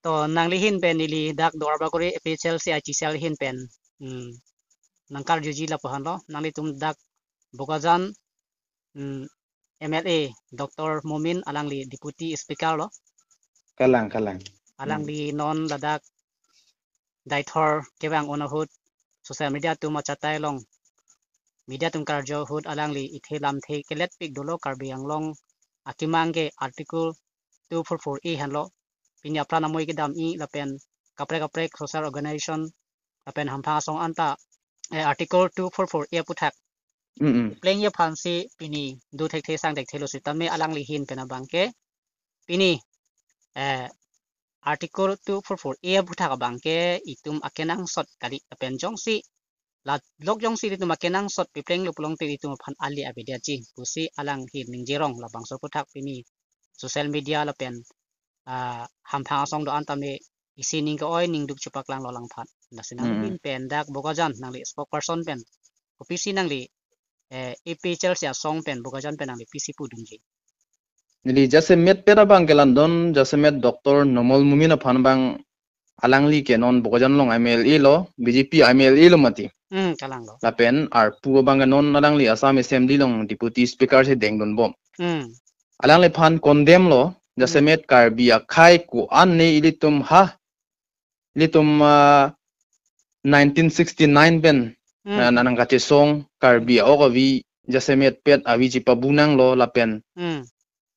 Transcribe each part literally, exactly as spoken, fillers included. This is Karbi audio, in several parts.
To nangli ahin pen neli dak Duarbagori A P H L C I T cell ahin pen, hmm, nangkarjuji lapu-an lo, nanglitum dak Bokajan, hmm, M L A Doctor Momin alangli Deputy Speaker lo. Kalang, kalang. Alangli non ladak Deithor kevang-un ahut social media atum achatai along, media atum karju ahut alangli ithe lamthe keletpik dolo, Karbi Anglong akemang ke Article two four four A henlo. Pini apran amoi kedam-i lapen kaprek kaprek social organization lapen hamphang asong anta, eh, Article two four four A aputhak Mm-mm. plengji aphansi pini do thekthe sang thekthe lo sitame alangli ahin pen abang ke pini, eh, Article two four four A aputhak abang ke itum akenangsot kali lapen jongsi la lok jongsi itum akenangsot pipleng lo pulote itum aphan ali avedetji pusi alang ahin ningje rong, labangso aputhak pini social media lapen, ah, hamphang asong do-an tame isi ning ke-oi ning duk chepaklang lo alangphan. Lasi nangli Mm-mm. ahin pen dak Bokajan nangli spokesperson pen kopisi nangli, eh, A P H L C asong pen Bokajan pen nangli pisi pudunji? Neli jasemet pet abang ke la-an do, jasemet Doctor Numal Momin aphan abang, alangli ke non Bokajan along M L A lo, B J P M L A lo mati. Hmm, kalang lo. Lapen arpu abang ke non alangli Assam Assembly along Deputy Speaker si dengdunbom. Hmm. Alangliphan condemn lo, Hmm. jasemet Karbi akhei ko-an ne ilitum ha, ilitum, ah, nineteen sixty-nine pen, Hmm. ah, nang kachesong Karbi a-ok avi jasemet pet avi chepabu nanglo lapen Hmm.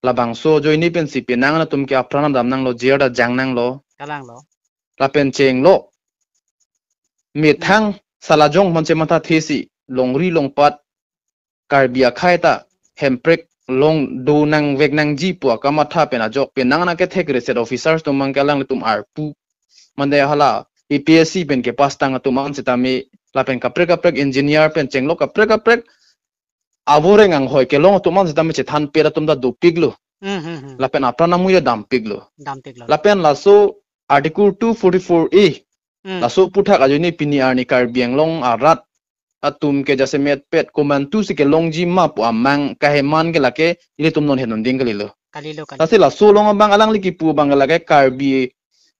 labangso ajoine pensi penang atum ke apran adam nanglo, jail ta jang nanglo. Kalang lo. Lapen chenglo. Methang Hmm. salajong aphan chematha thesi longri longpat Karbi akhei ta hemprek long do nangvek nangji pu akamatha pen ajok penang nangkethek reset officers atum abang ke alanglitum arpu mande hala A P S C pen kepass tang atum an sitame lapen kaprek kaprek engineer pen chenglo kaprek kaprek avoreng anghoi kelong atum an sitame chethan pet atum ta dopiklo. Hmm, hmm, hmm. Lapen apran amoi ta dampiklo. Dampiklo. Lapen laso Article two forty-four A Hmm. laso aputhak ajoine pini arni Karbi Anglong arat atum ke jasemet pet komantu si kelongji ma pu amang kaheman ke lake ilitum non het non ding kalilo. Kalilo, kalilo. Lasi laso along abang alangli kipu abang ke lake Karbi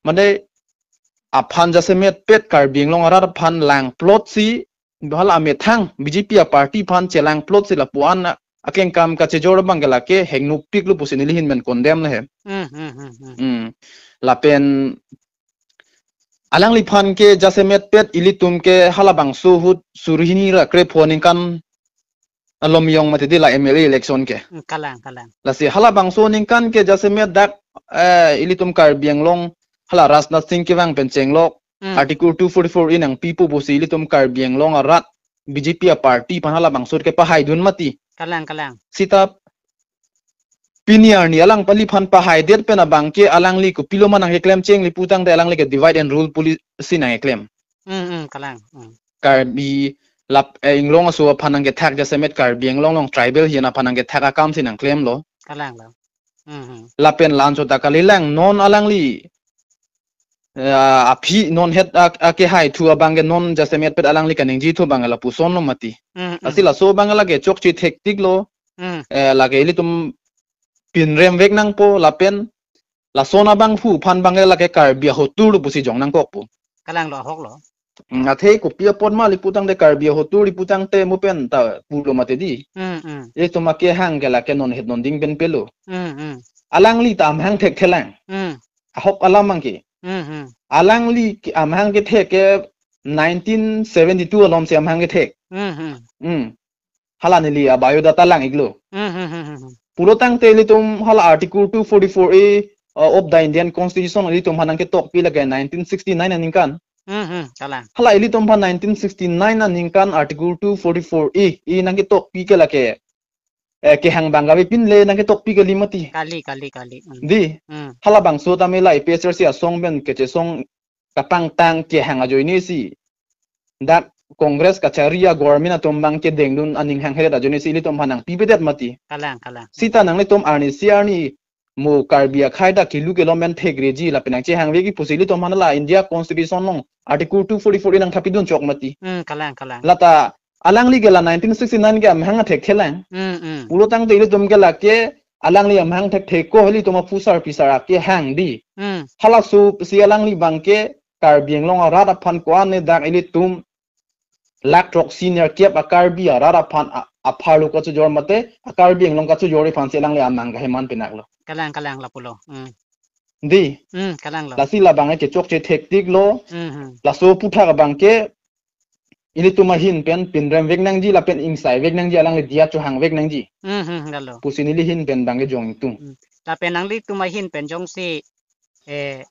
mande aphan jasemet pet Karbi Anglong arat aphan langplot si bahal amethang B J P a-party aphan chelangplot si lapu-an a-, akengkam kachejor abang ke lake hengnopiklo pusi neli ahin pen condemn le he. Hmm, hmm, hmm, hmm. Hmm. Lapen alangliphan ke jasemet pet ilitum ke halabangso ahut suri hini ra krepho aningkan alom yong mati di la M L A election ke. Hmm, kalang, kalang. Lasi halabangso aningkan ke jasemet dak, eh, ilitum Karbi Anglong hala Rajnath Singh kevang pen chenglok Hmm. Article two forty-four A nangpipo pusi ilitum Karbi Anglong arat B J P a-party aphan halabangso ahut ke pahaidun mati. Kalang, kalang. Sita pini arni alang paliphan pahaidet pen abang ke alangli kopilo ma nangkeklem chengli putangte alangli ke divide and rule policy nangkeklem. Hmm, hmm, kalang. Hmm. Karbi lap, eh, Inglong aso aphan nangkethak jasemet Karbi Anglong along tribal hian aphan nangkethak akam si nangklemlo. Kalang lo. Hmm, hmm. Lapen la-anchot ta kalilang non alangli, eh, aphi non het ak-, akehaithu abang ke non jasemet pet alangli kaningjethu abang ke lapuson lo mati. Hmm, hmm. Lasi laso abang ke lake chokche thektiklo. Hmm. Eh, lake ilitum pinremvek nangpo lapen lason abangphu aphan abang ke lake Karbi ahotur lo pusi jong nangkokpo. Kalang lo, ahok lo. Hmm, athe kopi apot ma liputangte Karbi ahotur liputangte mo pen ta pulo mati di. Hmm, hmm. Ilitum akehang ke lake non het non ding pen pelo. Hmm, hmm. Alangli ta amahang thekthelang. Hmm. Ahok alam abang ke. Hmm, hmm. Alangli ke amahang kethek ke nineteen seventy-two alom si amahang kethek. Hmm, hmm. Hmm. Hala neli a-biodata lang-iklo. Hmm, hmm, hmm, hmm, hmm. Pulotangte ilitum hala Article two forty-four A, uh, of the Indian Constitution ilitum aphan nangketokpi lake nineteen sixty-nine aningkan. Hmm, hmm, kalang. Hala ilitum aphan nineteen sixty-nine aningkan Article two forty-four A, e nangketokpi ke lake, eh, kehang abang kave pinle nangketokpi kali mati. Kali, kali, kali. Hmm. Di, Hmm. halabangso tame la A P H L C asong pen kechesong kapangtang kehang ajoine si dak Congress kachari a-government atum abang ke dengdun aning hanghedet ajoine si ilitum aphan nangpipedet mati. Kalang, kalang. Sita nanglitum arnisi arni mo Karbi akhei ta kilu kelom pen thekreji lapen nangchehangvekji pusi ilitum aphan la India Constitution along Article two forty-four A nangthapidun chok mati. Hmm, kalang, kalang. Lata alangli ke la nineteen sixty-nine ke amahang athekthelang. Hmm, hmm. Pulotangte ilitum ke lake alangli amahang thekthe ko ilitum aphu sarpi sar akehang di. Hmm. Halaso si alangli abangke Karbi Anglong arat aphan ko-an ne dak ilitum lakh throksi nerkep a-Karbi arat aphan a-, apharlo kachojor mate a-Karbi Anglong kachojor aphan si alangli amang kaheman pinaklo. Kalang, kalang, lapulo. Hmm. Di. Hmm, kalang lo. Lasi labang ke chokche thektik lo. Hmm, hmm. Laso aputhak abangke ilitum ahin pen pinrem vek nangji lapen ingsai vek nangji, alangli diya chohang vek nangji. Hmm, hmm, lalo. Pusi neli ahin pen abangke jong ingtung. Hmm. Lapen nanglitum ahin pen jongsi, eh,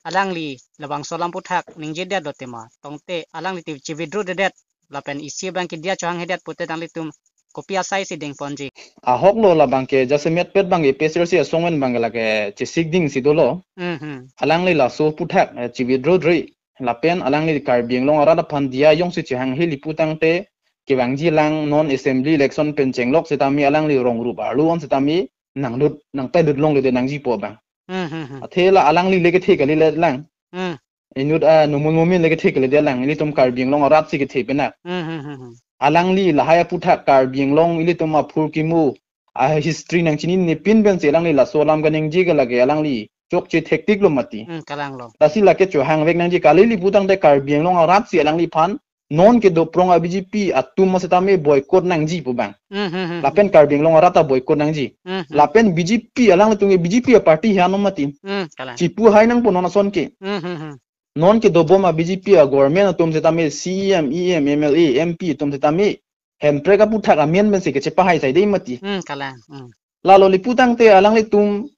alangli labangso alam aputhak ningje det lo tema, tangte alangli ti chi-withdraw det det. Lapen isi abangke diya chohanghe det pute nanglitum kopi asai si dengponji? Ahok lo, labangke jasemet pet abangke A P H L C asong pen abangke lake chesik ding si dolo. Hmm, hmm. Alangli laso aputhak, eh, chi-withdraw dri. Lapen alangli Karbi Anglong arat aphan diya jongsi chohanghe lapu tangte kevangji lang non assembly election pen chenglok setame alangli rong rup arlo-an setame nanglut, nangpailut longledet nangji pu abang. Hmm, hmm, hmm. Athe la alangli le kethe kalidet lang. Hmm. Inut a Numal Momin le kethe kalidet lang. Ilitum Karbi Anglong arat si kethe pinak. Hmm, hmm, hmm, hmm. Alangli lahai aputhak Karbi Anglong ilitum aphurkimo a-history nangchinine pin pensi alangli laso alam kaningje ke lake alangli chokche thektik lo mati. Hmm, kalang lo. Lasi lake chohang vek nangji, kali lapu tangte Karbi Anglong arat si alangliphan non kedo prong a-B J P atum setame boycott nangji pu abang. Hmm, hmm, hmm, hmm. Lapen Karbi Anglong arat ta boycott nangji. Hmm, hmm. Lapen B J P, alanglitum ke B J P a-party he ano mati. Hmm, kalang. Chipu hai nangpo non ason ke. Hmm, hmm, hmm. Non kedobom a-B J P a-government atum setame C E M, E M, M L A, M P atum setame Hemprek aputhak amen pensi kechepahai sai dei mati. Hmm, kalang. Hmm. Lalo lapu tangte alanglitum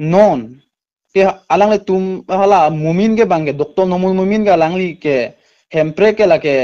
non ke alanglitum hala Momin ke abangke, Doctor Numal Momin ke alangli ke Hemprek ke lake,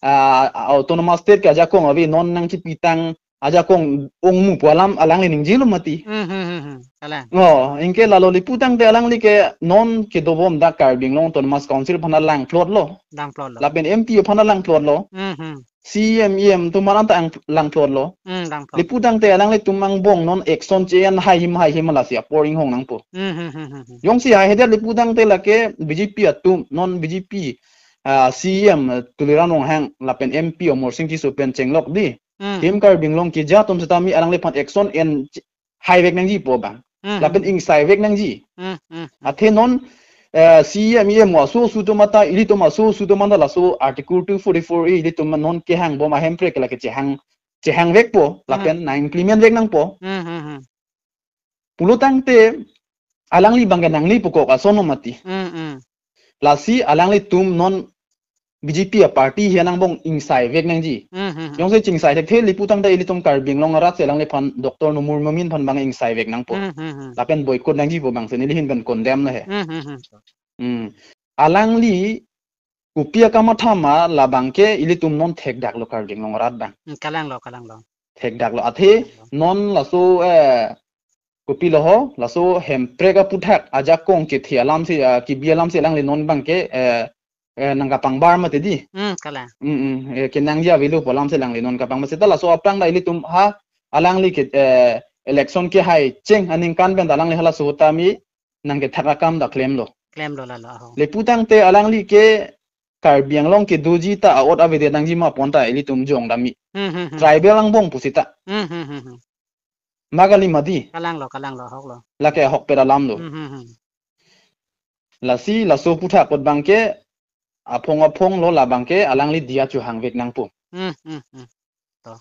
ah, Autonomous State ke ajakong ave, non nangchipitang ajakong ongmu pu alam alangli ningje lo mati. Hmm, hmm, hmm, hmm. Kalang. Oh, anke lalo lapu tangte alangli ke non kedobom dak Karbi Anglong Autonomous Council aphan langplot lo. Langplot lo. Lapen M P aphan langplot lo. Hmm, hmm. C E M, E M atum aphan ta ang langplot lo. Hmm, langplot. Lapu tangte alanglitum angbong non action che-en haihim haihim lasi apor inghong nangpo. Hmm, hmm, hmm, hmm, hmm. Jongsi haihedet lapu tangte lake B J P atum, non B J P, ah, C E M, eh, Tuliram Ronghang lapen M P Amarsing Tisso pen chenglok di. Hmm. Hem Karbi Anglong keja atum setame alangliphan action en ch-, hai vek nangji pu abang. Hmm, lapen hmm. Ingsai vek nangji. Hmm, hmm, hmm. Athe non, eh, C E M, E M aso aso atum anta, ilitum aso aso atum anta laso Article two forty-four A ilitum non kehangbom a-Hemprek ke lake chehang, chehang vekpo, hmm, lapen nang-implement vek nangpo. Hmm, hmm, hmm. Pulo tangte alangli abangke nangle pukok ason lo mati. Hmm, hmm. Lasi alanglitum non B J P a-party he angbong ingsai vek nangji. Hmm, hmm, hmm. Jongsi chingsai thekthe lapu tangte ilitum Karbi Anglong arat si alangliphan Doctor Numal Momin aphan abang ingsai vek nangpo. Hmm, hmm, hmm. Lapen boycott nangji pu abang si neli ahin pen condemn lo he. Hmm, hmm, hmm. Hmm. Alangli kopi akamatha ma labangke ilitum non thekdak lo Karbi Anglong arat abang. Hmm, kalang lo, kalang lo. Thekdak lo. Athe, kalang lo, non laso, eh, kopilo ho, laso Hemprek aputhak ajakong kethe alam si, ah, kebi alam si alangli non abangke, eh, eh, nangkapangbar mati di. Hmm, kalang. Hmm, hmm. Eh, kenangji avelo pu alam si alangli non kapangbar. Seta laso aphrang ta ilitum ha alangli ke, eh, election kehai cheng aningkan pen ta alangli halaso tame nangkethak akam ta klemlo. Klemlo lalo, aho. Lapu tangte alangli ke Karbi Anglong kedoji ta a-ot avedet nangji ma pu anta ilitum jong dam-i. Hmm, hmm, hmm. Tribal angbong pusita. Hmm, hmm, hmm, hmm. Ma kali mati. Kalang lo, kalang lo, ahok lo. Lake ahokpet alam lo. Hmm, hmm, hmm. Lasi laso aputhak apot abangke aphong aphong lo, labangke alangli diya chohang vek nangpo. Hmm, hmm, hmm. To.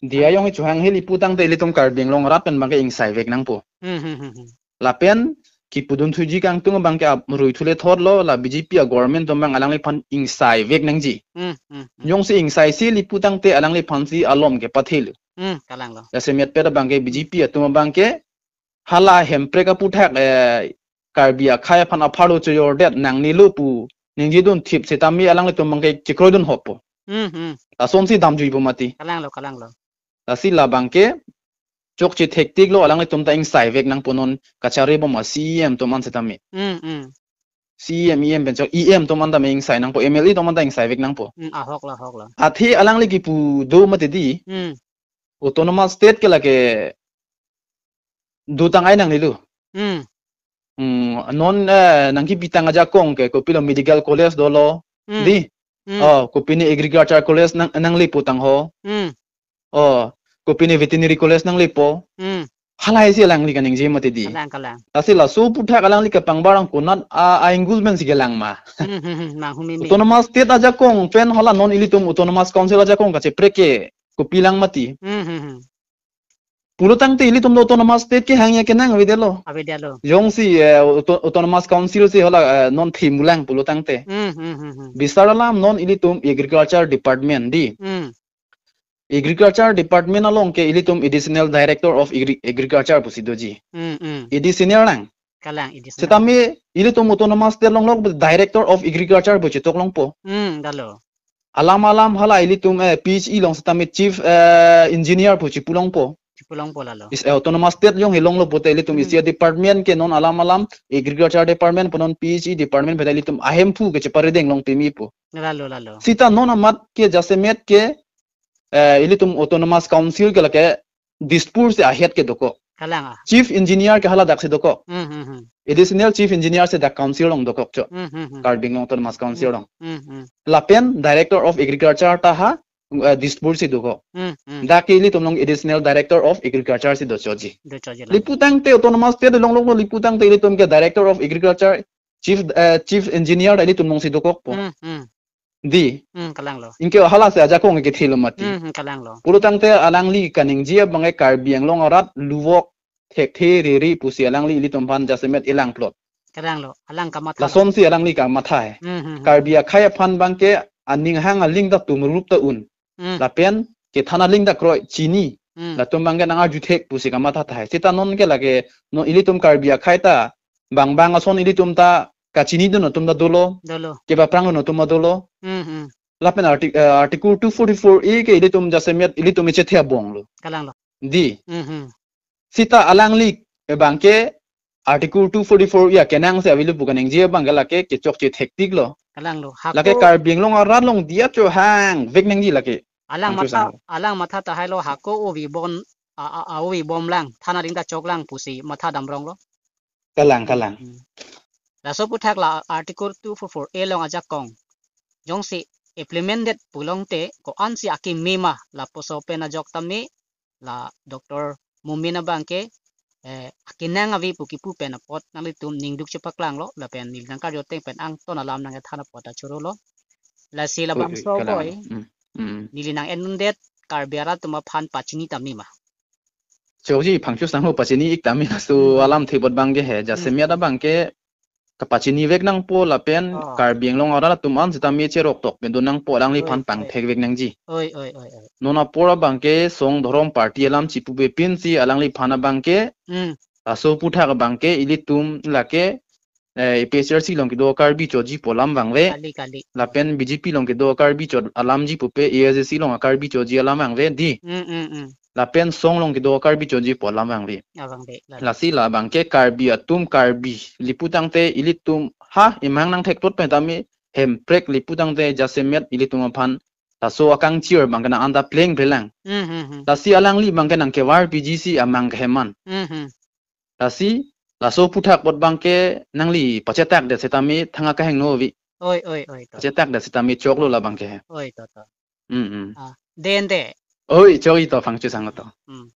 Diya jongsi chohanghe lapu tangte ilitum Karbi Anglong arat pen abangke ingsai vek nangpo. Hmm, hmm, hmm, hmm. Lapen kipudun thuji kangtung abangke ap-, rui thule thot lo, la B J P a-government atum abang alangliphan ingsai vek nangji. Hmm, hmm, hmm. Jongsi ingsaise lapu tangte alangliphan si alom kepathe lo. Hmm, kalang lo. Jasemet pet abangke B J P atum abangke hala Hemprek aputhak, eh, Karbi akhei aphan apharlo chojordet nangnelo pu ningjedun thip setame alanglitum abangke chekroidun hoppo. Hmm, hmm. Lasonsi damjuipo mati. Kalang lo, kalang lo. Lasi labangke chokche thektik lo, alanglitum ta ingsai vek nangpo non kacharibom a-C E M atum an setame. Hmm, hmm. C E M, E M pen chok, E M atum an tame ingsai nangpo, M L A atum an ta ingsai vek nangpo. Hmm, ahok lo, ahok lo. Athe alangli kipu do mati di. Hmm. Autonomous State ke lake dotang ai nangnelo. Hmm. Hmm, non, eh, nangkipitang ajakong ke kopilo medical college dolo. Hmm. Di. Hmm. Oh, kopine agriculture college nang, nanglepo tangho. Hmm. Oh, kopine veterinary college nanglepo. Hmm. Halahai si alangli kaningje mati di. Kalang, kalang. Lasi laso aphuthak alangli kapangbar angkonat a, a angle pen si kelang ma. Hmm, hmm, hmm, mang humi mi. Autonomous state ajakong pen hala non ilitum autonomous council ajakong kacheprek ke kopi lang mati. Hmm, hmm, hmm. Pulo tangte ilitum do autonomous state kehang ya kenang avedetlo. Avedetlo. Jongsi, eh, auto-, autonomous council si hala, eh, non thimulang pulo tangte. Hmm, hmm, hmm, hmm. Bisar alam non ilitum agriculture department di. Hmm. Agriculture department along ke ilitum additional director of Agri-, agriculture pusi doji. Hmm, hmm. Additional lang. Kalang, additional. Setame ilitum autonomous state longlok director of agriculture pu chetok longpo. Hmm, dalo. Alam alam hala ilitum, eh, P H E along setame chief, eh, engineer pu chepu longpo. Chepu longpo lalo. Is, eh, autonomous state jong hilonglo pute ilitum Hmm. isi department ke non alam alam agriculture department pu non P H E department pu ilitum ahemphu ke cheparideng long pimi pu. Lalo, lalo. Sita non amat ke jasemet ke, eh, ilitum autonomous council ke lake Dispur si ahead ke dokok. Kalang a. Chief engineer ke hala dak si dokok. Hmm, hmm, hmm. Additional chief engineer si dak council along dokok cho. Hmm, hmm, hmm. Karbi Anglong Autonomous Council Hmm, along. Hmm, hmm. Lapen director of agriculture ta ha, eh, Dispur si dokok. Hmm, hmm. Dak ke ilitum along additional director of agriculture si dochoji. Dochoji lang. Lapu tangte autonomous state longlok lapu tangte ilitum ke director of agriculture, chief, eh, chief engineer ta ilitum along si dokokpo. Hmm, hmm. Di. Hmm, kalanglo. Anke hala si ajakong ke thilo mati. Hmm, hmm, kalanglo. Pulo tangte alangli kaningje abang ke Karbi Anglong arat luvok thekthe riri pusi alangli ilitum aphan jasemet ilangplot. Kalanglo, alang kamatha. Lason si alangli kamatha he. Hmm, hmm, hmm. Karbi akhei aphan abang ke aning hang aling ta tumrup ta un. Hmm. Lapen kethan aling ta kroi chini. Hmm. Latum abang ke nang-arju thek pusi kamatha tahai. Sita non ke lake non ilitum Karbi akhei ta bang bang ason ilitum ta kachinidun atum ta dolo. Dolo. Kepaprangdun atum ta dolo. Hmm, hmm. Lapen arti-, eh, Article two forty-four A ke ilitum jasemet ilitum ichethe abong lo. Kalanglo. Di. Hmm, hmm. Sita alangli abang ke Article two forty-four A kenang si avelo pu kaningje abang ke lake kechokche thektik lo. Kalanglo. Lake Hako Karbi Anglong arat along diya cho hangvek nangji lake. Alang Hangcho matha, sanglo. Alang matha tahai lo hako ovi bon, a, a, a ovi bom lang, than aling ta chok lang pusi matha damrong lo. Kalang, kalang. Hmm. Laso aphuthak la Article two forty-four A along ajakong jongsi implemented pulote ko-an si akeme ma lapuson pen ajok tame la Doctor Momin abang ke, eh, akenang ave pu kipu pen apot nanglitum ningduk chepaklanglo lapen neli nangkarju ateng pen angton alam nangkethan apot ta chorolo. Lasi Oi, oi, labangso kalang. Boi. Hmm, hmm. Neli nang-endet Karbi arat atum aphan pachini tame ma. Chokji Phangcho sangho pachini ik tame laso Hmm. alamthe apot abang ke he. Jasemet Hmm. abang ke kapachini vek nangpo lapen Oh. Karbi Anglong arat atum an sitame cherok tok pen do nangpo alangliphan Oi, oi. pangthek vek nangji. Oi, oi, oi, oi. Non apor abang ke song dhorom party alam chipupe pinsi alangliphan abang ke Hmm. laso aphuthak abang ke ilitum lake, eh, A P H L C along kedo Karbi choji pu alam vangve. Kali, kali. Lapen B J P along kedo Karbi cho alamji pupe A S D C along Karbi choji alam vangve di. Hmm, hmm, hmm. Lapen song along kedo Karbi choji pu alam vangve. Abang de, lalo. Lasi labang ke Karbi atum Karbi lapu tangte ilitum ha imang nangthektot pen tame Hemprek lapu tangte jasemet ilitum aphan laso akangchir abang ke nang-anta plengple lang. Hmm, hmm, hmm. Lasi alangli abang ke nangkevar P G C amang keheman. Hmm, hmm. Lasi laso aphuthak apot abang ke nangli pachetak det sitame thang akehingno ave. Oi, oi, oi, to. Pachetak det sitame choklo labang ke. Oi, to, to. Hmm, hmm. Ah, den de. Oi, chokji to Phangcho sangho to. Hmm.